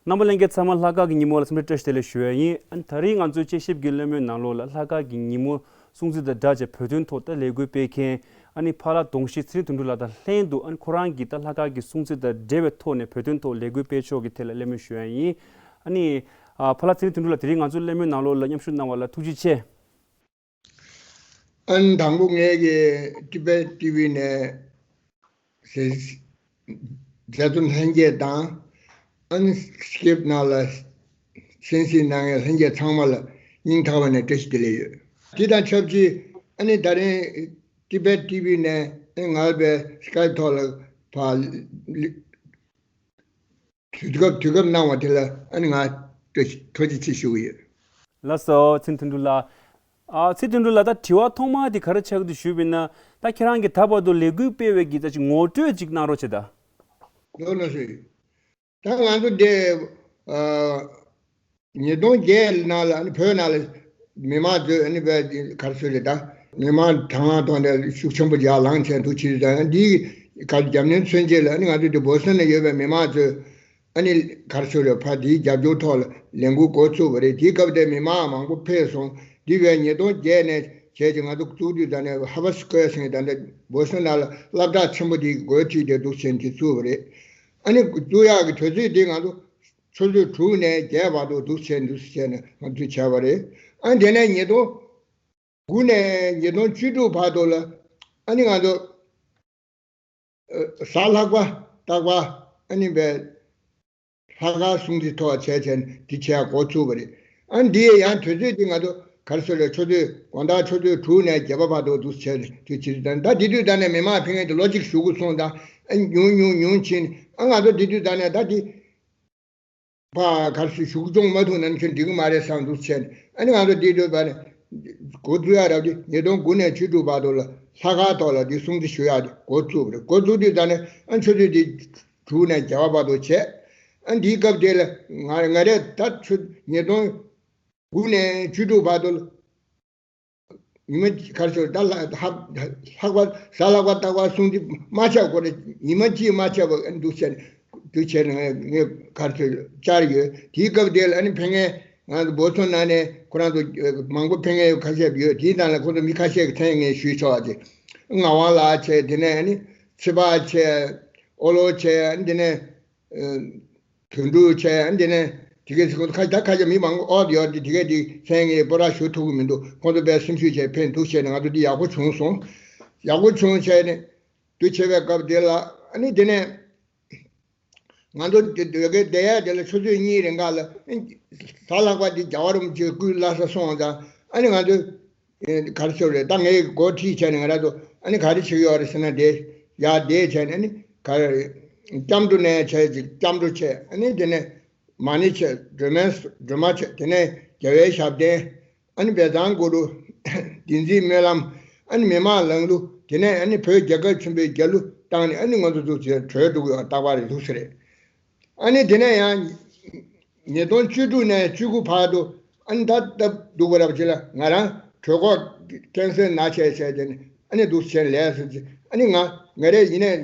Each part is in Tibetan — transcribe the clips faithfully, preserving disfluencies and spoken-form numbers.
རྣམ་པ་ལྷན་རྒྱས་ཚང་མ་ལྷག་དཀར་གྱི་ཉིན་མོ་ལ་འཚམས་འདྲི་བཀྲ་ཤིས་བདེ་ལེགས་ཞུ་ཡ་ཡིན། ཨ་ནི་དེ་རིང་ང་ཚོའི་དཔྱད་ཞིབ་ཀྱི་གླེང་མོལ་ནང་ལོགས་ལ་ལྷག་དཀར་གྱི་ཉིན་མོ་སྲུང་བརྩི་དང་སྦྲགས་བྱས་བོད་དོན་ཐོག་ད་ལས་འགུལ་སྤེལ་མཁན་ཨ་ནི་ཕ་ལྷ་གདོང་ཤིང་ཚེ་རིང་དོན་གྲུབ་ལགས་དང་ལྷན་དུ། ཨ་ནི་ཁོ་རང་གིས་ད་ལྷག་དཀར་གྱི་སྲུང་བརྩི་དང་འབྲེལ་བའི་ཐོག་ནས་བོད་དོན་ཐོག་ལས་འགུལ་སྤེལ་ཕྱོགས་ཀྱི་ཐད་ལ་གླེང་མོལ་ཞུ་ཡ་ཡིན། ཨ་ནི་ཨ་ཕ་ལྷ་ཚེ་རིང་དོན་གྲུབ་ལགས་དེ་རིང་ང་ཚོའི་གླེང་མོལ་ནང་ལོགས་ལ་མཉམ་ཞུགས་གནང་བ་ལ་ཐུགས་རྗེ་ཆེ། ཨ་ནི་དང་པོ་ངས་ཀྱི་ཊི་བེཊ་ཊི་ཝི་ནས་ཟེར་མཛད་གཙོ་ལྷན་རྒྱས་དང་། ཨ་ནི་སྐེབ་ནང་ལ་གསན་གཟིགས་གནང་མཁན་ལྷན་རྒྱས་ཚང་མ་ལ་སྙིང་ཐག་པ་ནས་བཀྲ་ཤིས་བདེ་ལེགས་ཡོད། དེ་དང་ཆབས་ཅིག་ཨ་ནི་ད་རིང་ཊི་བེཊ་ཊི་ཝི་ནས་ཨ་ནི་ང་བའི་སི་ཀའེབ་ཐོག་ལ་ཕར་དུས་སྐབས་དུས་སྐབས་གནང་བ་དེ་ལ་ཨ་ནི་ང་ཐུགས་རྗེ་ཆེ་ཞུ་གི་ཡོད། ལགས་སོ། ཚེ་རིང་དོན་གྲུབ་ལགས། ཨ་ཚེ་རིང་དོན་གྲུབ་ལགས། ད་དྲི་བ་ཐོག་མ་དེ་ག་རེ་ཆགས་ཀྱི་འདུག་ཞུས་པ་ཡིན་ན། ད་ཁྱེད་རང་གིས་ད་བར་དུ་ལས་འགུལ་སྤེལ་བའི་གི་ད་ཅིག་ངོ་སྤྲོད་ཅིག་གནང་རོགས་བྱེད་ད། ལགས་ལགས་སོ། ད་ང་ཚོ་འདི་ཨ་ཉིས་སྟོང་བརྒྱད་ནང་ལ་ཨ་ནི་བོད་ནང་ལ་མི་མང་ཚོས་ཨ་ནི་བས་ག་རེ་ཟེར་རེད། ད་མི་མང་དང་བླངས་ཐོག་ནས་ཤུགས་ཆེན་པོ་ཡར་ལངས་བྱས་འདུག་ཕྱིར་དང་འདིའི་ག་རྒྱབ་གནོན་མཚོན་བྱེད་ལ་ཨ་ནི་ང་ཚོ་འདི་བོ་སི་ཊོན་ནང་ཡོད་པའི་མི་མང་ཚོས་ཨ་ནི་ག་རེ་ཟེར་རེད། ཕར་འདིའི་རྒྱབ་སྐྱོར་ཐོག་ལ་ལས་འགུལ་འགོ་བཙུགས་པ་རེད། དེའི་སྐབས་དེ་མི་མང་མང་པོ་ཕེབས་སོང་། འདི་བས་ཉིས་སྟོང་བརྒྱད་ནས་བྱས་ཀྱི་ང་ཚོ་བཙུགས་དུས་ད་ནས་ཧར་བར་སི་ཀོ་ཝེར་ཟེར་མཁན་ད་ལྟ་བོ་སི་ཊོན་ནང་ལ་སློབ་གྲྭ་ཆེན་པོ་དེའི་འགོ་ཁྲིད་དེ་འདུག་བྱས་འདི་བཙུགས་པ་རེད། ཨ་ནི་བཙུགས་ཡག་གི་དུས་ཚོད་དེ་ང་ཚོ་ཆུ་ཚོད་དྲུག་ནས་བརྒྱད་བར་དུ་འདུག་བྱས་འདུག་བྱས་ནས་ང་ཚོས་བྱས་པ་རེད། ཨ་ནི་དེ་ནས་ཉིས་སྟོང་དགུ་ནས་ཉིས་སྟོང་བཅུ་དྲུག་བར་དུ་ལ་ཨ་ནི་ང་ཚོ་གཟའ་ལྷག་པ་རྟག་པར་ཨ་ནི་བས་ལྷག་དཀར་སྲུང་བརྩི་ཐོག་བྱས་བྱས་ནས་འདི་བྱས་འགོ་ཚུགས་པ་རེད། ཨ་ནི་འདི་ཡང་དུས་ཚོད་འདི་ང་ཚོ་ག་རེ་ཟེར་རེད། ཆུ་ཚོད་དགོང་དག་ཆུ་ཚོད་དྲུག་ནས་བརྒྱད་པ་བར་དུ་འདུག་བྱས་ནས་དུས་ཕྱིན་ད་ད་འདི་དུས་ད་ནས་མི་མང་ཕེབས་མཁན་དེ་ལོ་གཅིག་གཞུག་གུ་སོང་ཙང་ཨ་ཉུང་ཉུང་ཉུང་ཕྱིན། ཨ་ང་ཚོ་འདི་དུས་ད་ནས་ད་འདི། ཕ་གར་སུ་ཞུགས་སྦྱོང་མ་ཐུབ་ན་ཁྱོད་འགྲིག་གི་མ་རེད་བསམ་འདུག་བྱས་ནས། ཨ་ནི་ང་ཚོ་འདི་འདོད་པ་ནས་འགོ་འཛུགས་ཡ་རབ་ཀྱི་ཉིས་སྟོང་དགུ་ནས་བཅུ་དྲུག་བར་དུ་ལ་ལྷག་དཀར་ཐོག་ལ་འདི་སྲུང་བརྩི་ཞུ་ཡ་འགོ་བཙུགས་པ་རེད། འགོ་བཙུགས་དུས་ད་ནས་ཨ་ཆུ་ཚོད་འདི་དྲུག་ནས་བརྒྱད་པ་བར་དུ་བྱས། ཨ་འདིའི་སྐབས་དེ་ལ་ང་ང་རས་ད་ཆུ་ཉིས་སྟོང་དགུ་ནས་བཅུ་དྲུག་བར་དུ་ལ། ཉི་མ་ག་རེ་ཟེར་ད་ལྷག་ལྷག་ལྷག་པ་གཟའ་ལྷག་པ་རྟག་པར་སྲུང་བརྩི་མ་ཆག་གོ་རེ་ཉི་མ་གཅིག་མ་ཆག་པ་འདུག་བྱས་ནས་འདུག་བྱས་ནས་ངས་ངས་ག་རེ་ཟེར་བཅར་ཡོད། དེའི་སྐབས་དེ་ལ་ཨ་ནི་ཕེབས་མཁན་ང་ཚོ་བོ་སོ་ནང་ནས་ཁོ་རང་ཚོ་མང་པོ་ཕེབས་མཁན་ཁ་ཤས་ཡོད། དེའི་ནང་ལ་ཁོ་ཚོ་མི་ཁ་ཤས་ཀྱི་མཚན་ངས་ཞུས་ཆོག་པ་ཅིག་ངག་དབང་ལགས་བྱས། དེ་ནས་ཨ་ནི་ཚེ་དཔག་བྱས། ཨོ་ལོ་བྱས། ཨ་ནི་དེ་ནས། དོན་གྲུབ་བྱས། ཨ་འདི་ནས་དེ་གའི་ཁོ་ཁ་ད་ཁ་ཤས་མི་མང་པོ་ཨོ་ཡོད་དེ་དེ་གའི་དེ་མཚན་ངས་སྤོ་ར་ཞུ་ཐུབ་ཀྱི་མི་འདུག་ཁོང་ཚོ་དཔེ་སེམས་ཤུགས་བྱས་ཕན་ཐོགས་བྱས་ནས་ང་ཚོ་འདི་ཡག་པོ་བྱུང་སོང་། ཡག་པོ་བྱུང་བྱས་ནས་དུས་ཆེ་བའི་སྐབས་དེ་ལ་ཨ་ནི་དེ་ནས་ང་ཚོ་དེ་དེ་གའི་བསྡད་ཡ་དེ་ལ་ཆུ་ཚོད་གཉིས་རིང་ག་ལ་གཟའ་ལྷག་པ་དེ་རྒྱལ་བ་རིན་པོ་ཆེ་སྐུའི་བླ་གཟའ་སོང་ཙང་ཨ་ནི་ང་ཚོ། ཨེ་ག་རེ་ཟེར་རེད། ད་ངས་འགོ་ཁྲིད་བྱས་ནས་ང་རང་ཚོ་ཨ་ནི་ག་རེ་བྱེད་ཀྱི་ཡོད་རེད་ཟེར་ན། དེ་ཡར་བསྡད་བྱས་ནས་ཨ་ནི་ག་རེ་སྐྱབས་འགྲོ་ནས་བྱས་ཅིག་སྐྱབས་འགྲོ་བྱས། ཨ་ནི་དེ་ནས་མ་ཎི་བྱས། སྒྲོལ་མའི་སྒྲོལ་མ་བྱས། དེ་ནས་རྒྱལ་བའི་ཞབས་བརྟན། ཨ་ནི་བཛྲ་གུ་རུ། བདུད་རྩིའི་སྨོན་ལམ། ཨ་ནི་མི་མང་ལང་གླུ། དེ་ནས་ཨ་ནི་བོད་རྒྱལ་ཁབ་ཆེན་པོའི་རྒྱལ་གླུ་བཏང་ནས་ཨ་ནི་ང་ཚོ་ཚུར་བྲོས་འགྲོ་གི་ཡོད། རྟག་པར་རེད་འདུག་ཟེར་རེད། ཨ་ནི་དེ་ནས་ཡང་ཉིས་སྟོང་བཅུ་དྲུག་ནས་བཅུ་དགུ་བར་དུ་ཨ་ནི་ད་སྟབས་སྡུག་པ་རབ་ཅིག་ལ་ང་རང་གྲོད་ཁོག་ཀེན་སར་ན་བྱས་བྱས་བྱས་ནས་ཨ་ནི་འདུག་བྱས་ལས་སོང་ཅིག་ཨ་ནི་ང་ང་རས་ཡིན་ནས་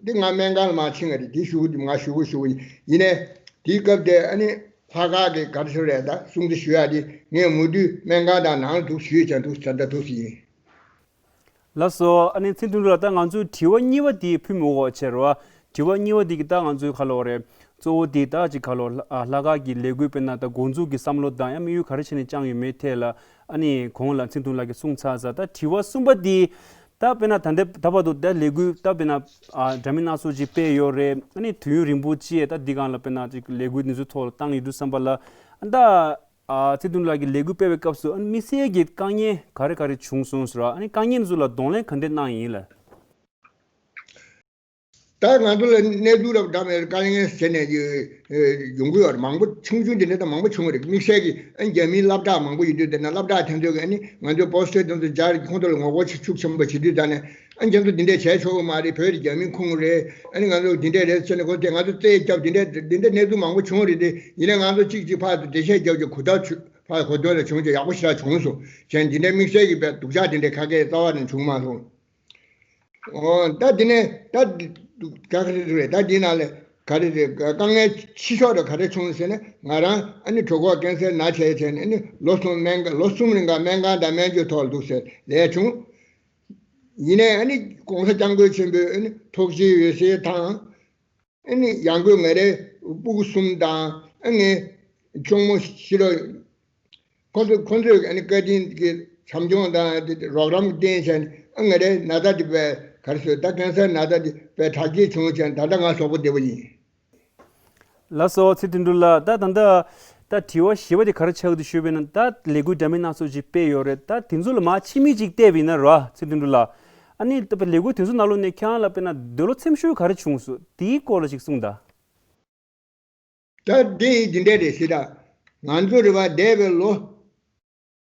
འདི་ང་སྨན་ཁང་ལ་མར་ཕྱིན་ང་རེད། འདི་ཞུ་གི་འདུག་ང་ཞུ་གི་ཞུ་གི་ཡིན་ནས་དེའི་སྐབས་དེ་ཨ་ནི་ལྷག་དཀར་གྱི་ག་རེ་ཟེར་རེད། ད་སྲུང་བརྩི་ཞུ་ཡག་དེ་ངས་མུ་མཐུད་སྨན་ཁང་དང་ནང་འདུག་ཞུས་ཀྱང་འདུག་ད་ལྟ་འདུག་ཡིན། ལགས་སོ། ཨ་ནི་ཚེ་རིང་དོན་གྲུབ་ལགས། ད་ང་ཚོའི་དྲི་བ་གཉིས་པ་དེ་ཕུལ་མི་འོས་ཆེ་རོ། དྲི་བ་གཉིས་པ་དེ་གི་ད་ང་ཚོའི་ཁ་ལོ་རེད། གཙོ་བོ་དེ་ད་ཅིག་ཁ་ལོ་ལ་ཨ་ལྷག་དཀར་གྱི་ལས་འགུལ་དཔེར་ན་ད་འགོ་འཛུགས་ཀྱི་བསམ་བློ་དང་ཡང་དམིགས་ཡུལ་ག་རེ་བྱས་ནས་བཅངས་ཡོད་མེད་ཐད་ལ་ཨ་ནི་གོང་ལ་ཚེ་རིང་དོན་གྲུབ་ལགས་ཀྱིས་གསུངས་ཚར་ཚར། ད་དྲི་བ་གསུམ་པ་དེ་ད་དཔེར་ན་ད་ལྟ་ད་བར་དུ་ད་ལས་འགུལ་ད་དཔེར་ན་ཨ་འདྲ་མིན་སྣ་ཚོགས་ཅིག་སྤེལ་ཡོད་རེད། ཨ་ནི་དུས་ཡུན་རིང་པོ་ཅིག་ད་འདི་སྒང་ལ་དཔེར་ན་ཅིག་ལས་འགུལ་འདི་ཚོའི་ཐོག་ལ་བཏང་ཡོད་དུས་ཙམ་པ་ལ་ཨ་ད། ཨ་ཚེ་རིང་དོན་གྲུབ་ལགས་ཀྱིས་ལས་འགུལ་སྤེལ་བའི་སྐབས་སུ་ཨ་ནི་དམིགས་བསལ་གྱི་དཀའ་ངལ་ག་རེ་ག་རེ་བྱུང་སོང་ཟེར་བ། ཨ་ནི་དཀའ་ངལ་ཚོ་ལ་གདོང་ལེན་ག་འདྲས་གནང་ཡིན་ལ། ད་ང་ཚོ་ལ་གནས་ཚུལ་རབ་འདྲ་མེད་དཀའ་ངལ་ཟེར་ནས་ཀྱི་ཡོང་གི་ཡོད་རེད། མང་པོ་ཆུང་ཆུང་དེ་འདྲ་དང་མང་པོ་བྱུང་བ་རེད། དམིགས་བསལ་གྱི་ཨ་ནི་རྒྱ་མིའི་སློབ་གྲྭ་མང་པོ་ཡོད་དུས་དེ་ན་སློབ་གྲྭ་དེ་ཚོ་གི་ཨ་ནི་ང་ཚོའི་པོ་སི་ཊར་དེ་ཚོ་སྦྱར་ཁོང་ཚོ་ལ་ངོ་རྒོལ་ཤུགས་ཆེན་པོ་བྱེད་དུས་ད་ནས། ཨ་ཁྱེད་ཚོ་འདི་འདྲས་བྱས་ཆོག་གི་མ་རེད། བོད་དེ་རྒྱ་མིའི་ཁོངས་རེད། ཨ་ནི་ང་ཚོ་འདི་འདྲས་རེད་ཟེར་ནས་ཁོ་དེ་ང་ཚོ་རྩོད་རྒྱབ་འདི་འདྲས་འདི་འདྲས་གནས་ཚུལ་མང་པོ་བྱུང་རེད་དེ། ཡིན་ནའི་ང་ཚོ་གཅིག་གཅིག་ཕར་དུ་འགྲེལ་བཤད་རྒྱབ་ཀྱི་གོ་ཐག་ཆོད་ཕར་གོ་དོན་ལ་བྱུང་ཅིག་ཡག་པོ་ཞེ་དྲག་བྱུང་སོང་། གཞན་འདི་འདྲས་དམིགས་བསལ་གྱི་བས་སྡུག་ཅག་འདི་འདྲས་ཁ་སྐད་རྩ་བ་ནས་བྱུང་མ་སོང་། ཨོ་ད་འདི་ནས་ད་ག་ག་རེ་རེད། ད་འདི་ནང་ལ་ ག་རེ་རེད། དཀའ་ངལ་ཆེ་ཤོས་རེད། ག་རེ་བྱུང་ཟེར་ན། ང་རང་ཨ་ནི་གྲོད་ཁོག་ཀན་སར་ན་བྱས་བྱས་ནས། ཨ་ནི་ལོ་གསུམ་སྨན་ཁང་། ལོ་གསུམ་རིང་ག་སྨན་ཁང་དང་སྨན་བཅོས་ཐོག་ལ་འདུག་ཟེར་ལས་བྱུང་། ཡིན་ནའི་ཨ་ནི་༸གོང་ས་༸སྐྱབས་མགོན་ཆེན་པོས་ཨ་ནི་ཐུགས་རྗེའི་འོད་ཟེར་དང་། ཨ་ནི་ཡང་སྒོས་ང་རའི་སྤུ་གུ་གསུམ་དང་། ཨ་ངའི་གཅུང་མོ་ཤི་རོ། ཁོ་ཚོ་ཁོ་ཚོས་ཨ་ནི་བཀའ་དྲིན་གྱི་བྱམས་སྐྱོང་དང་རོགས་རམ་བསྟེན་བྱས་ནས། ཨ་ང་རའི་ན་ཚ་དེ་བས་ག་རེ་ཟེར། ད་ཀན་སར་ན་ཚ་དེ་བས་དྲག་སྐྱེད་བྱུང་བྱས་ནས། ད་ལྟ་ང་གཟུགས་པོ་བདེ་པོ་ཡིན། ལགས་སོ། ཚེ་བརྟན་འབྲུག་ལགས། ད་ད་ལྟ་ད་དྲི་བ་བཞི་པ་དེ་ག་རེ་ཆགས་འདུག་ཞུས་པ་ཡིན་ན། ད་ལས་འགུལ་འདྲ་མིན་སྣ་ཚོགས་ཅིག་སྤེལ་ཡོད་རེད། ད་དེ་ཚོ་ལ་མར་ཕྱི་མིག་ཅིག་བལྟས་པ་ཡིན་ན་ར། ཚེ་བརྟན་འབྲུག་ལགས། ཨ་ནི་ད་ལས་འགུལ་དེ་ཚོ་ནང་ལོགས་ནས་ཁྱེད་རང་ལ་དཔེར་ན་འདོད་བློ་ཚིམ་ཤོས་ག་རེ་བྱུང་སོང་། དེའི་སྐོར་ལ་ཅིག་གསུངས་དང་། ད་འདི་འདི་འདྲ་རེད་ཟེར། ད་ང་ཚོ་རེད་པ། འདས་པའི་ལོ་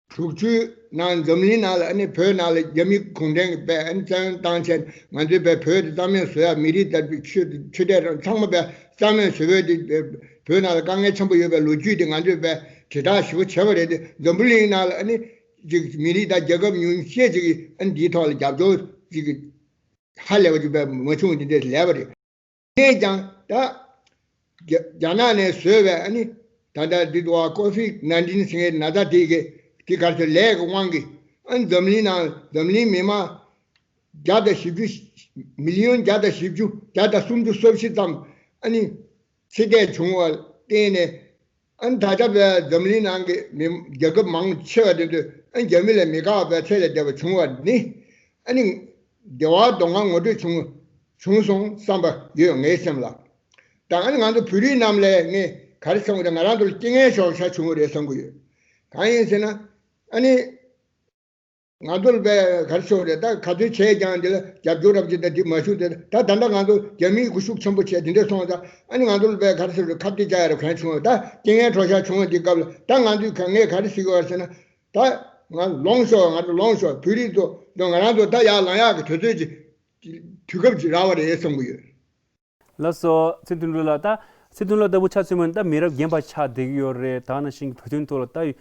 དྲུག་ཅུའི་ནང་འཛམ་གླིང་ནང་ལ། ཨ་ནི་བོད་ནང་ལ་རྒྱ་མི་གུང་ཁྲན་གྱིས་དཔེ་ཨ་ནི་བཙན་གཡེམ་བཏང་བྱས། ང་ཚོའི་དཔེ་བོད་དེ་རྩ་མེད་བཟོ་ཡ། མི་རིགས་དང་ཆོས་ཆོས་དད་རང་ཚང་མ་དཔེ་རྩ་མེད་བཟོ་བའི་དེ། བོད་ནང་ལ་དཀའ་ངལ་ཆེན་པོ་ཡོད་པའི་ལོ་རྒྱུས་དེ་ང་ཚོས་དཔེ་དྲིལ་བསྒྲགས་ཞེ་པོ་བྱས་པ་རེད་དེ། འཛམ་བུ་གླིང་ནང་ལ་ཨ་ནི་ཅིག་མི་རིགས་དང་རྒྱལ་ཁབ་ཉུང་ཤས་ཅིག་གིས་ཨ་ནི་འདིའི་ཐོག་ལ་རྒྱབ་སྐྱོར་ཅིག་ཧ་ལས་པ་ཅིག་དཔེ་མ་བྱུང་། དེ་འདྲས་ལས་པ་རེད། ངས་ཀྱང་ད་རྒྱ་རྒྱ་ནག་ནས་བཟོས་པའི་ཨ་ནི་ད་ལྟ་འདི་འདུག་པ། ཀོ་ཝིཌ་ནའིན་ཊིན་ཟེར་མཁན་ན་ཚ་དེ་གི་དེ་ག་རེ་ཟེར། ལས་ཀྱི་དབང་གིས་ཨ་ནི་འཛམ་གླིང་ནང་། འཛམ་གླིང་མི་མང་བརྒྱ་དང་བཞི་བཅུ། མི་ལི་ཡོན་བརྒྱ་དང་བཞི་བཅུ། བརྒྱ་དང་སུམ་ཅུ་སོ་བཞི་ཙམ་ཨ་ནི་ཚེ་འདས་བྱུང་བར་བརྟེན་ནས། ཨ་ནི་ད་ཆ་བའི་འཛམ་གླིང་ནང་གི་མི་རྒྱལ་ཁབ་མང་ཆེ་བ་དེ་ཚོས་ཨ་ནི་རྒྱ་མི་ལས་མི་དགའ་བའི་ཚད་ལས་འདས་པ་བྱུང་བ་ནི། ཨ་ནི་བདེ་བ་སྡུག་བསྔལ་ངོ་སྤྲོད་བྱུང་བྱུང་སོང་བསམ་པ་ཡོད་ངའི་སེམས་ལ། ད་ཨ་ནི་ང་ཚོ་བོད་རིགས་རྣམས་ལས་ངས་ག་རེ་བསམ་གི་རེད། ང་རང་ཚོ་ལ་རྐྱེན་ངན་ཞོག་ཤ་བྱུང་བ་རེད་བསམ་གི་ཡོད། གང་ཡིན་ཟེར་ན། ཨ་ནི་ང་ཚོ་ལ་བས་ག་རེ་ཟེར་རེད། ད་ག་ཚོད་བྱས་ཀྱང་འདི་ལ་རྒྱབ་སྐྱོར་རབ་ཅིག་དང་འདི་མ་ཞུ་དེ། ད་ད་ལྟ་ང་ཚོ་རྒྱ་མིའི་གུ་ཤུགས་ཆེན་པོ་བྱས་འདི་འདྲ་སོང་ཙང་། ཨ་ནི་ང་ཚོ་ལ་བས་ག་རེ་ཟེར་རེད། ཁ་གཏད་བཅག་ཡ་རབ་གང་བྱུང་བ། ད་རྐྱེན་ངན་གྲོགས་ཤ་བྱུང་བ་འདི་སྐབས་ལ། ད་ང་ཚོས་ག་ངས་ག་རེ་ཟེར་གི་ཡོད་ཟེར་ན། ད་ང་ལོངས་ཤོག་ང་ཚོ་ལོངས་ཤོག་བོད་རིགས་ཚོ་ང་རང་ཚོ་ད་ཡར་ལངས་ཡག་གི་དུས་ཚོད་ཅིག་དུས་སྐབས་ཅིག་རག་པ་རེད་བསམ་གི་ཡོད། ལགས་སོ། ཚེ་བརྟན་ལགས། ད་ཚེ་བརྟན་ལགས་ལྟ་བུ་ཆ་མཚོན་པ་ཡིན་ན། ད་མི་རབས་རྒན་པ་ཆགས་བསྡད་ཀྱི་ཡོད་རེད། ད་ནང་བཞིན་གྱི་བོད་དོན་ཐོག་ལ་ད་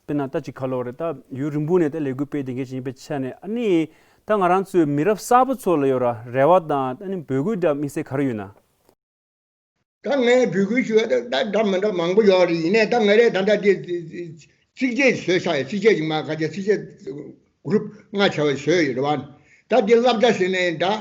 དཔེར་ན་ད་ཅིག་ག་ལབ་དགོས་རེད། ད་ཡུན་རིང་པོ་ནས་ད་ལས་འགུལ་སྤེལ་བསྡད་མཁན་ཞིག་ཡིན་པའི་ཆ་ནས། ཨ་ནི་ད་ང་རང་ཚོའི་མི་རབས་གསར་པ་ཚོ་ལ་ཡོད་ར་རེ་བ་དང་། ཨ་ནི་འབོད་སྐུལ་འདྲ་དམིགས་བསལ་ག་རེ་ཡོད་ན། ད་ངས་འབོད་སྐུལ་ཞུ་ཡ་ད་ད་འདྲ་མི་འདྲ་མང་པོ་ཡོད་རེད། ཡིན་ནའི་ད་ང་རས་ད་ལྟ་འདི་ཚིགས་བཅད་བཟོས་བཞག་ཡོད། ཚིགས་བཅད་ཅིག་མ་ག་ཚད་ཚིགས་བཅད་གུ་རུབ་ལྔ་བྱས་པ་བཟོས་ཡོད་རེད་བ། ད་འདི་བསླབ་བྱ་ཟེར་ནའི་འདྲ།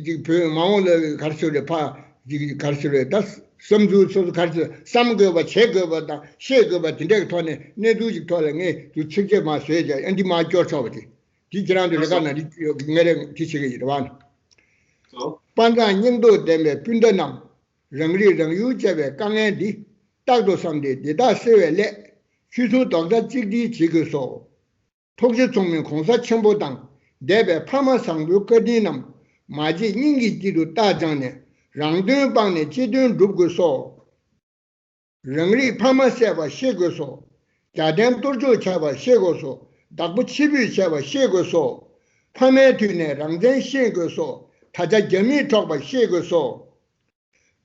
ཅིག་བོད་མ་འོངས་ལ་ག་རེ་ཟེར་རེད། ཕ་ཅིག་ག་རེ་ཟེར་རེད། ད་བསམ་ཚུལ་སོ་སོ་ག་རེ་ཟེར། བསམ་དགོས་པ། བྱེད་དགོས་པ་དང་ཤེས་དགོས་པ་དེ་འདྲའི་ཐོག་ནས་གནས་ཚུལ་ཅིག་ཐོག་ལ་ངས་ཚིགས་བཅད་མ་བཟོས་བྱས། ཨ་འདི་མ་སྐྱོར་ཆོག་པ་དེ། དེ་ཁྱེད་རང་ཚོ་ལས་ཀ་ནང་འདི་ངས་རས་དེ་བྱེད་ཀྱི་ཡོད་རེད་བ། དཔའ་མཛངས་སྙིང་སྟོབས་ལྡན་པའི་སྤུན་ཟླ་རྣམས། རང་རིགས་རང་ཡུལ་བཅས་པའི་དཀའ་ངལ་འདི། རྟག་ཏུ་བསམ་སྟེ་འདི་དག་སེལ་བའི་སླད། ཆོས་སྲུང་རྡོག་རྩ་གཅིག་སྒྲིལ་བྱེད་དགོས་སོ། ཐུགས་རྗེ་མཚུངས་མེད་གོང་ས་ཆེན་པོ་དང་། འདས་པའི་ཕ་མ་བཟང་པོའི་བཀའ་དྲིན་རྣམས། མ་བརྗེད་སྙིང་གི་དཀྱིལ་དུ་རྟག་བཅངས་ནས། རང་དོན་སྤངས་ནས་སྤྱི་དོན་སྒྲུབ་དགོས་སོ། རང་རིགས་ཕ་མ་བསད་པ་ཤེས་དགོས་སོ། རྒྱལ་བསྟན་གཏོར་བཅོམ་བྱས་པ་ཤེས་དགོས་སོ། བདག་པོ་ཕྱིར་འབུད་བྱས་པ་ཤེས་དགོས་སོ། ཕ་མའི་དུས་ནས་རང་བཙན་ཤེས་དགོས་སོ། ད་ཆ་རྒྱ་མིས་འཕྲོག་པ་ཤེས་དགོས་སོ།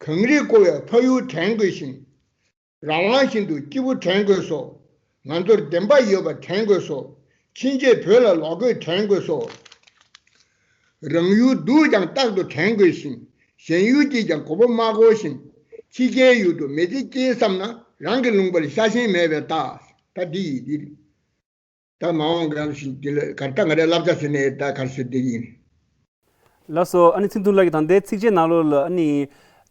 གངས་རིས་བསྐོར་བའི་ཕ་ཡུལ་དྲན་དགོས་ཤིང་། རང་དབང་བཞིན་དུ་སྐྱིད་པོ་དྲན་དགོས་སོ། ང་ཚོར་བདེན་པ་ཡོད་པ་དྲན་དགོས་སོ། ཕྱིན་ཆད་བོད་ལ་ལོག་དགོས་དྲན་དགོས་སོ། རང་ཡུལ་སྡུག་ཀྱང་རྟག་ཏུ་དྲན་དགོས་ཤིང་། གཞན་ཡུལ་གྱིས་ཀྱང་མགོ་པོ་མ་སྒུར་ཞིང་། ཕྱི་རྒྱལ་ཡུལ་དུ་མི་ཚེ་སྐྱེལ་བསམ་ན། རང་གི་ལུང་པར་ཤ་ཞེན་མེད་པའི་རྟགས། ད་འདི་ཡིན་འདི་རེད། ད་མ་འོངས་གང་ཞིག་འདི་ལ་གར་ལྟ་ང་རའི་བསླབ་བྱ་ཟེར་ནས་ད་གར་ཟེར་འདི་ཡིན། ལགས་སོ། ཨ་ནི་ཚེ་བརྟན་ལགས་ཀྱིས་ད་ལྟའི་ཚིགས་བཅད་ནང་ལོགས་ལ། ཨ་ནི་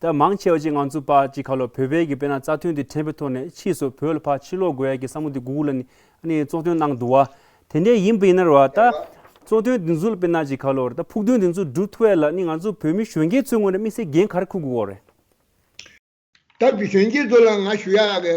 ད་མང་ཆེ་བ་ཅིག་ང་ཚོ་ཕར་ཅིག་ག་ལབ། བོད་པའི་གི་དཔེར་ན་རྩ་དོན་དེ་དྲན་པའི་ཐོག་ནས་ཕྱིས་སུ་བོད་ལ་ཕར་ཕྱིར་ལོག་དགོས་ཡ་གི་བསམ་བློ་དེ་དགོས་ལབ་ནས་ཨ་ནི་གཙོ་འདོན་གནང་འདུག་བ། དེ་འདྲ་ཡིན་པ་ཡིན་ན་རེད་བ། ད་གཙོ་འདོན་འདི་ཚོ་ལ་དཔེར་ན་ཅིག་ག་ལབ་རེད། ད་ཕུགས་འདུན་འདི་ཚོ་འགྲུབ་ཐུབ་ཡ་ལ་ཨ་ནི་ང་ཚོ་བོད་མི་གཞོན་སྐྱེས་ཚོའི་ངོས་ནས་དམིགས་བསལ་འགན་ག་རེ་འཁུར་དགོས་རེད། ད་གཞོན་སྐྱེས་ཚོ་ལ་ང་ཞུ་ཡག་གི་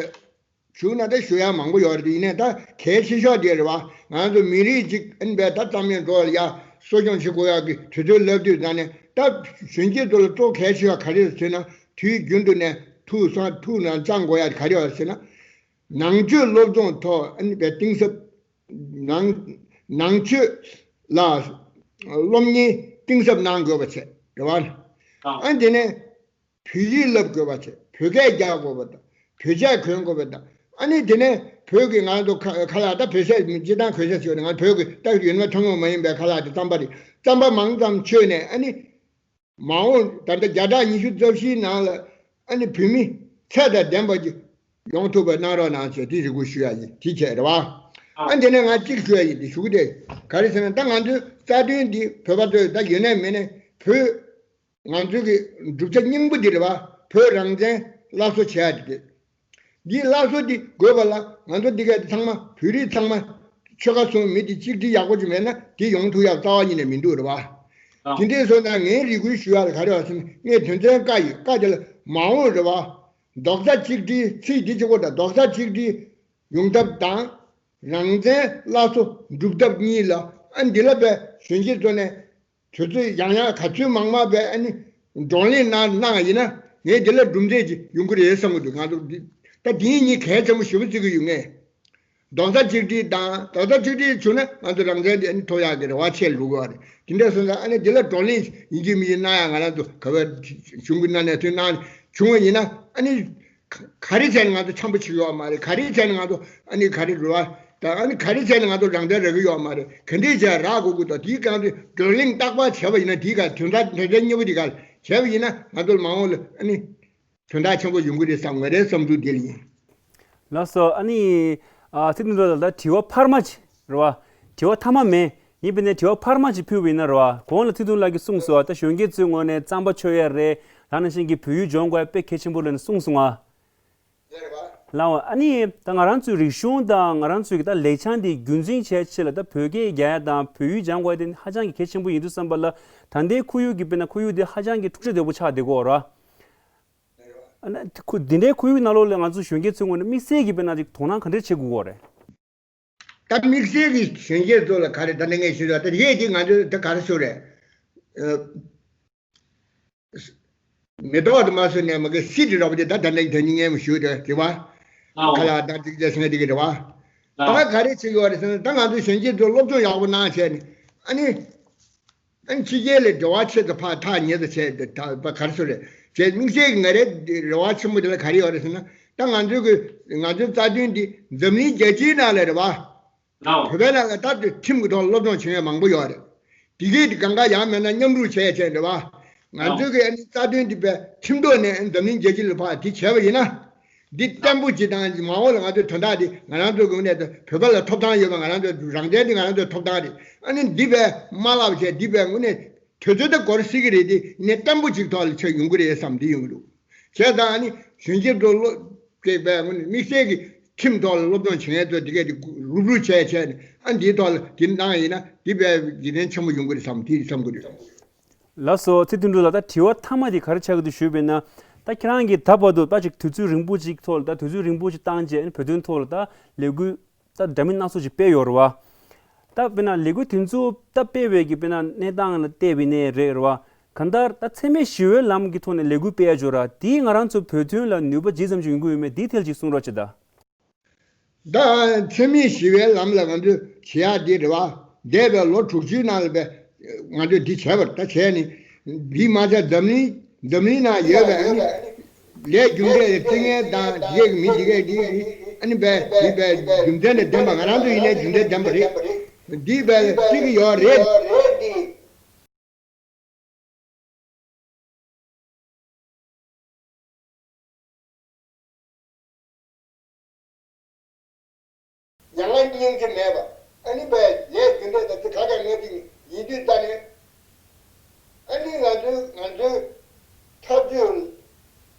ཞུ་ན་ད་ཞུ་ཡག་མང་པོ་ཡོད་རེད། ཡིན་ནའི་ད་གལ་ཆེ་ཤོས་དེ་རེད་བ། ང་ཚོ་མི་རིགས་གཅིག་ཨིན་པས། ད་རྩ་མེད་འགྲོ་ཡ་གསོ་སྐྱོང་བྱེད་དགོས་ཡག་གི་དུས་ཚོད་སླེབས་དུས་ཙང་ནས། ད་གཞོན་སྐྱེས་ཚོ་ལ་གཙོ་གལ་ཆེ་བ་ག་རེ་རེད་ཟེར་ན། དུས་རྒྱུན་དུ་ནས་ཐུགས་སང་ཐུགས་ནང་བཅངས་དགོས་ཡག་ག་རེ་ཡོད་ཟེར་ན། ནང་ཆོས་སློབ་སྦྱོང་ཐོག་ཨ་ནི་བས་གཏིང་ཟབ། ནང་ནང་ཆོས་ལ་སློབ་གཉེར་གཏིང་ཟབ་གནང་དགོས་པ་བྱས་རེད་བ། ཨ་ནི་དེ་ནས་བོད་ཡིག་བསླབ་དགོས་པ་བྱས། བོད་སྐད་རྒྱག་དགོས་པ་དང་། བོད་ཆས་གོན་དགོས་པ་དང་། ཨ་ནི་དེ་ནས་བོད་ཀྱི་ང་ཚོ་ཁ་ཁ་ལག་ད་བོད་ཆས་སྤྱིར་བཏང་གོན་ཆས་ཟེར་བ་ནི། ང་བོད་ཀྱི་ད་ཡུལ་མི་ཐུན་མོང་མ་ཡིན་པའི་ཁ་ལག་དེ་རྩམ་པ་རེད། རྩམ་པ་མང་ཙམ་མཆོད་ནས། ཨ་ནི་མ་འོངས་ད་ལྟ་བརྒྱ་ཕྲག་ཉི་ཤུ་རྩ་བཞིའི་ནང་ལ་ ཨ་ནི་བོད་མི་ཚད་དང་ལྡན་པ་ཅིག་ཡོང་ཐུབ་པ་གནང་རོགས་གནང་ཞེས་དེ་རེ་སྐུལ་ཞུ་ཡ་ཡིན། དེ་བྱས་རེད་བ། ཨ་དེ་ནས་ང་གཅིག་ཞུ་ཡ་ཡིན། དེ་ཞུ་གི་དེ་ག་རེ་ཟེར་ན། ད་ང་ཚོའི་རྩ་དོན་འདི་བོད་པ་ཚོས་ད་ཡོད་ནའི་མེད་ནའི་བོད་ང་ཚོའི་གི་བསྒྲུབ་བྱ་སྙིང་པོ་འདི་རེད་བ། བོད་རང་བཙན་སླར་གསོ་བྱེད་ཡ་དེ་རེད། འདིའི་སླར་གསོ་འདི་དགོས་པ་ལ་ང་ཚོ་འདི་ག་ཚང་མ་བོད་རིགས་ཚང་མ་ཆོལ་ཁ་གསུམ་མི་འདི་གཅིག་སྒྲིལ་ཡག་པོ་ཅིག་མེད་ན་འདི་ཡོང་ཐུབ་ཡ་རྩ་བ་ཉིད་ནས་མི་འདུག་རེད་བ། དེ་འདྲས་སོང་ཙང་ངའི་རེ་སྐུལ་ཞུ་ཡ་ལ་ག་རེ་བ་ཟེར་ན། ངས་དོན་ཚན་བཀའ་ཡོད། བཀའ་དེ་ལ་མ་འོངས་རེད་བ། རྡོག་རྩ་གཅིག་སྒྲིལ་ཚིག་འདི་གཅིག་པོ་དང་རྡོག་རྩ་གཅིག་སྒྲིལ་ཡོང་ཐབས་དང་། རང་བཙན་སླར་གསོ་སྒྲུབ་ཐབས་གཉིས་ལ་ཨ་འདི་ལ་བས་གཞོན་སྐྱེས་ཚོ་ནས་དུས་ཚོད་ཡང་ཡང་ག་ཚོད་མང་མང་བས་ཨ་ནི་བགྲོ་གླེང་གནང་གནང་བ་ཡིན་ན་ངས་འདི་ལ་གྲུབ་འབྲས་ཅིག་ཡོང་གི་རེད་བསམ་གི་འདུག། ང་ཚོ་འདི་ད་འདི་གཉིས་གལ་ཆེན་པོ་ཞེ་པོ་བརྩི་གི་ཡོད། ངས་རྡོག་རྩ་གཅིག་སྒྲིལ་དང་རྡོག་རྩ་གཅིག་སྒྲིལ་བྱུང་ན་ང་ཚོ་རང་བཙན་འདི་ཨ་ནི་ཐོབ་ཡག་གི་རེ་བ་ཆེ་འགྲོ་གི་རེད། དེ་འདྲ་སོང་ཙང་ཨ་ནི་འདི་ལ་བགྲོ་གླེང་ཡིན་གཅིག་མིན་གཅིག་གནང་ཡག་ང་རང་ཚོ་ག་བ་གཞུང་གི་གནང་ནས་དུས་གནང་བྱུང་བ་ཡིན་ན་ཨ་ནི། ག་ག་རེ་བྱས་ནས་ང་ཚོ་འཆམ་པོ་བྱེད་ཀྱི་ཡོད་མ་རེད། ག་རེ་བྱས་ནས་ང་ཚོ་ཨ་ནི་ག་རེ་རེད་བ། ད་ཨ་ནི་ག་རེ་བྱས་ནས་ང་ཚོ་རང་བཙན་རག་གི་ཡོད་མ་རེད། ག་འདྲས་བྱས་རག་དགོས་ཀྱི་འདུག། དེའི་སྒང་དུ་བགྲོ་གླེང་རྟག་པར་བྱས་པ་ཡིན་ན། དེའི་སྒང་དོན་དག་དོན་ཚན་གཉིས་པོ་དེའི་སྒང་བྱས་པ་ཡིན་ན་ང་ཚོ་མ་འོངས་ལ་ཨ་ནི་དོན་དག་ཆེན་པོ་ཡོང་གི་རེད་བསམ། ངའི་རེ་བསམ་ཚུལ་དེ་ལ་ཡིན། ལགས་སོ། ཨ་ནི་ཨ་ཚེ་དོན་གྲུབ་ལགས། ད་དྲི་བ་འཕར་མ་ཅིག་རེད་བ། དྲི་བ་མཐའ་མ་མེད། ཡིན་པས་ན་དྲི་བ་འཕར་མ་ཅིག་ཕུལ་བ་ཡིན་ན་རེད་བ། གོང་ལ་ཚེ་དོན་ལགས་ཀྱིས་གསུངས་སོང་། ད་གཞོན་སྐྱེས་ཚོའི་ངོས་ནས་རྩམ་པ་མཆོད་ཡ་རེད། ད་ནང་བཞིན་གྱི་བོད་ཡིག་སྦྱོང་དགོས་ཡ་དཔེ་གལ་ཆེན་པོ་རེད་ཟེར་གསུངས་སོང་ང་། ལགས་འོ། ཨ་ནི་ད་ང་རང་ཚོའི་རིག་གཞུང་དང་ང་རང་ཚོའི་གི་ད་ལེགས་བྱང་འདི་རྒྱུན་འཛིན་བྱེད་ཆེད་ལ་ད་བོད་སྐད་རྒྱག་ཡ་དང་བོད་ཡིག་སྦྱང་དགོས་ཡ་དེ་ཧ་ཅང་གི་གལ་ཆེན་པོ་ཡིན་དུས་ཙམ་པ་ལ། ད་ལྟའི་ཁོར་ཡུག་གི་དཔེར་ན་ཁོར་ཡུག་འདི་ཧ་ཅང་གི་འཁྲུག་ཆ་དོད་པོ་ཆགས་བསྡད་ཀྱི་ཡོད་རེད་བ། ཨ་ནི་ཁོ་འདི་འདྲའི་ཁོར་ཡུག་ནང་ལོགས་ལ་ང་ཚོ་གཞོན་སྐྱེས་ཚོའི་ངོས་ནས་དམིགས་བསལ་གྱི་དཔེར་ན་ཅིག་དོ་སྣང་ག་འདྲས་བྱེད་དགོས་ཀྱི་ཡོད་རེད། ད་དམིགས་བསལ་གྱི་གཞོན་སྐྱེས་ཚོ་ལ་ག་རེ། ད་ནི་ངས་ཞུས་ཙང་ད་ཡས་དེ་ང་ཚོས་ད་ག་རེ་ཞུ་རེད། ཨ། མེ་ཏོག་དུ་མ་སོན་ནས་མ་གི་སི་དེ་རོགས་དེ་ད་ད་ནི་ད་ནི་ངས་མ་ཞུས་ཏེ་དེ་བ། ཁ་ལག་ད་ཅིག་ཅེས་ཟེར་དེ་གི་རེད་བ། ད་ག་རེ་བྱེད་ཀྱི་ཡོད་རེད་ཟེར་ན། ད་ང་ཚོ་གཞོན་སྐྱེས་ཚོ་སློབ་སྦྱོང་ཡག་པོ་གནང་བྱས་ནས་ཨ་ནི། ཨ་ནི་ཕྱི་རྒྱལ་ལ་འབྲེལ་བ་ཆེ་ཙམ་ཕར་ཐག་ཉེ་ཙམ་བྱས་ཏེ་ད་བ་ག་རེ་ཟེར་རེད་བྱས། དམིགས་བསལ་གྱི་ང་རའི་རེ་བ་ཆེན་པོ་དེ་ལ་ག་རེ་ཡོད་རེད་ཟེར་ན། ད་ང་ཚོའི་གི་ང་ཚོའི་རྩ་དོན་འདི་འཛམ་གླིང་རྒྱལ་སྤྱིའི་ནང་ལ་རེད་བ། བོད་པའི་ནང་ལ་ད་དེ་ཁྲིམས་ཀྱི་ཐོག་སློབ་སྦྱོང་བྱེད་མཁན་མང་པོ་ཡོད་རེད། དེ་གས་དེ་གང་ག་ཡང་མེད་ན་མཉམ་རུབ་བྱས་བྱས་རེད་བ། ང་ཚོའི་གི་ཨ་ནི་རྩ་དོན་འདི་བས་ཁྲིམས་ཐོག་ནས་འཛམ་གླིང་རྒྱལ་སྤྱི་ལ་ཕར་དེ་བྱས་པ་ཡིན་ན། འདི་བརྟན་པོ་ཅིག་དང་མ་འོངས་ལ་ང་ཚོའི་དོན་དག་འདི་ང་རང་ཚོའི་ངོས་ནས་བོད་པ་ལ་ཐོབ་ཐང་ཡོད་པ། ང་རང་ཚོའི་རང་བཙན་འདི་ང་རང་ཚོའི་ཐོབ་ཐང་རེད། ཨ་ནི་འདི་བས་མ་བརླག་བྱས་འདི་བས་དངོས་གནས་དུས་ཚོད་ད་འགོར་སྲིད་ཀྱི་རེད། འདི་ནས་བརྟན་པོ་ཅིག་ཐོག་ལ་ཆགས་ཡོང་གི་རེད་བསམ་འདི་ཡོང་གི་འདུག། བྱས་ཙང་ཨ་ནི་གཞོན་སྐྱེས་ཚོ་སློབ་སྐྱེས་པས་དངོས་གནས་དམིགས་བསལ་གྱི་ཁྲིམས་ཐོག་ལ་སློབ་སྦྱོང་བྱེད་མཁན་ཚོ་འདི་གས་འདི་རུབ་རུབ་བྱས་བྱས་ནས་ཨ་འདིའི་ཐོག་ལ་འདི་གནང་ཡིན་ན་འདི་བས་ཡིད་བརྟན་ཆེན་པོ་ཡོང་གི་རེད་བསམ་འདི་བསམ་གི་རེད། ལགས་སོ། ཚེ་དོན་གྲུབ་ལགས། ད་དྲི་བ་མཐའ་མ་དེ་ག་རེ་ཆགས་ཀྱི་འདུག་ཞུས་པས་ན། ད་ཁྱེད་རང་གིས་ད་བར་དུ་ད་ཅིག་དུས་ཚོད་རིང་པོ་ཅིག་ཐོག་ལ་ད་དུས་ཚོད་རིང་པོ་ཅིག་བཏང་རྗེས་བོད་དོན་ཐོག་ལ་ད་ལས་འགུལ་ད་འདྲ་མིན་སྣ་ཚོགས་ཅིག་སྤེལ་ཡོད་རེད་བ། ད་དཔེར་ན་ལས་འགུལ་དེ་ཚོ་ད་སྤེལ་བའི་གི་དཔེར་ན་གནས་སྟངས་ལ་བལྟས་པ་ཡིན་ནའི་རེད་རེད་བ། གང་ལྟར་ད་འཚེ་མེད་ཞི་བའི་ལམ་གྱི་ཐོག་ནས་ལས་འགུལ་སྤེལ་ཡ་ཅིག་ཡོད་རེད། དེས་ང་རང་ཚོ་བོད་དོན་ལ་ནུས་པ་ཇི་ཙམ་ཅིག་ཡོང་གི་ཡོད་མེད་དེའི་ཐད་ཅིག་གསུང་རོགས་བྱེད་ད། ད་འཚེ་མེད་ཞི་བའི་ལམ་ལ་ང་ཚོས་བྱེད་ཡག་འདི་རེད་བ། འདས་པའི་ལོ་དྲུག་ཅུའི་ནང་ལ་བས་ང་ཚོས་འདི་བྱས་པ་རེད། ད་བྱས་ནས་འདི་མ་ཚད་འཛམ་གླིང་འཛམ་གླིང་ནང་ཡོད་པའི་ཨ་ནི་ལས་རྒྱུ་འབྲས་ལ་བརྩི་མཁན་དང་འདི་གས་མི་འདི་གས་འདི་ཨ་ནི་བས་འདི་བས་རྒྱུ་མཚན་དང་ལྡན་པ། ང་རང་ཚོ་ཡིན་ནའི་རྒྱུ་མཚན་ལྡན་པ་རེད། འདི་བས་བརྩི་གི་ཡོད་རེད། མྱ་ངན་སྙིང་རྗེ་མེད་པ། ཨ་ནི་བས་ལས་རྒྱུ་འབྲས་དང་དེ་ག་ག་ངེས་ཏེ་ཡིན་དུས་ད་ནི། ཨ་ནི་ང་ཚོའི་ང་ཚོའི་འཐབ་ཇུས་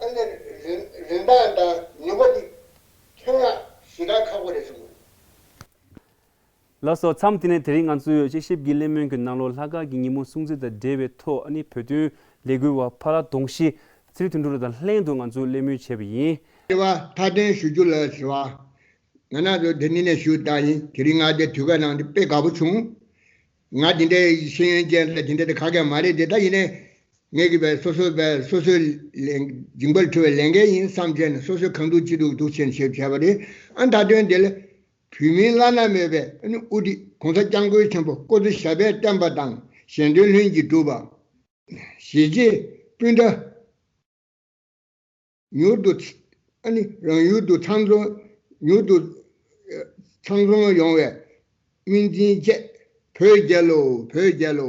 ཨ་ནི་རིན་རིན་ཐང་དང་ནུས་པ་དེ་ཐོན་ཡག་ཞེ་དྲག་ཁག་པོ་རེད་བསམ་གི་འདུག། ལགས་སོ། མཚམས་འདི་ནས་དེ་རིང་ང་ཚོས་དཔྱད་ཞིབ་ཀྱི་གླེང་མོལ་གྱི་ནང་ལོགས་ལྷག་དཀར་གྱི་ཉིན་མོ་སྲུང་བརྩི་དང་འབྲེལ་བའི་ཐོག་ཨ་ནི་བོད་དོན་ལས་འགུལ་བ་ཕ་ལྷ་གདོང་ཤིང་ཚེ་རིང་དོན་གྲུབ་ལགས་དང་ལྷན་དུ་ང་ཚོས་གླེང་མོལ་བྱས་པ་ཡིན། དྲི་བ་མཐའ་དོན་ཞུ་རྒྱུ་ལ་དྲི་བ། ང་རང་ཚོ་འདི་ནས་ནས་ཞུ་བཏང་ཡིན། དེ་རིང་ང་འདི་དུས་ཁ་ནང་འདི་དཔེ་དགའ་པོ་བྱུང་། ང་འདི་འདྲའི་ཤེས་ཡོན་ཅན་དང་འདི་འདྲ་དེ་ག་གེ་མ་རེད་དེ། ད་ཡིན་ནའི་ངས་ཀྱི་བས་སོ་སོའི་བས་སོ་སོའི་ལས་འཇིགས་པར་འཁྲི་བའི་ལས་འགན་ཡིན་བསམ་བྱས་ནས་སོ་སོའི་གང་ཐུབ་ཅི་ཐུབ་འདུག་བྱས་ནས་ཞེས་བྱས་པ་རེད། ཨ་མཐའ་དོན་དེ་ལ་བོད་མིའི་བླ་ན་མེད་པའི་ཨ་ནི་དབུ་ཁྲིད་༸གོང་ས་༸སྐྱབས་མགོན་ཆེན་པོ་སྐུ་ཚེ་ཞབས་པད་བརྟན་པ་དང་གཞན་དོན་ལྷུན་གྱིས་གྲུབ་པ། གཞིས་བྱེས་སྤུན་ཟླ་མྱུར་དུ་ཨ་ནི་རང་ཡུལ་དུ་ཚང་འཛོམས་མྱུར་དུ་ཨ་ཚང་འཛོམས་ཡོང་བའི་སྨོན་འཛིན་བཅས། བོད་རྒྱལ་ལོ། བོད་རྒྱལ་ལོ།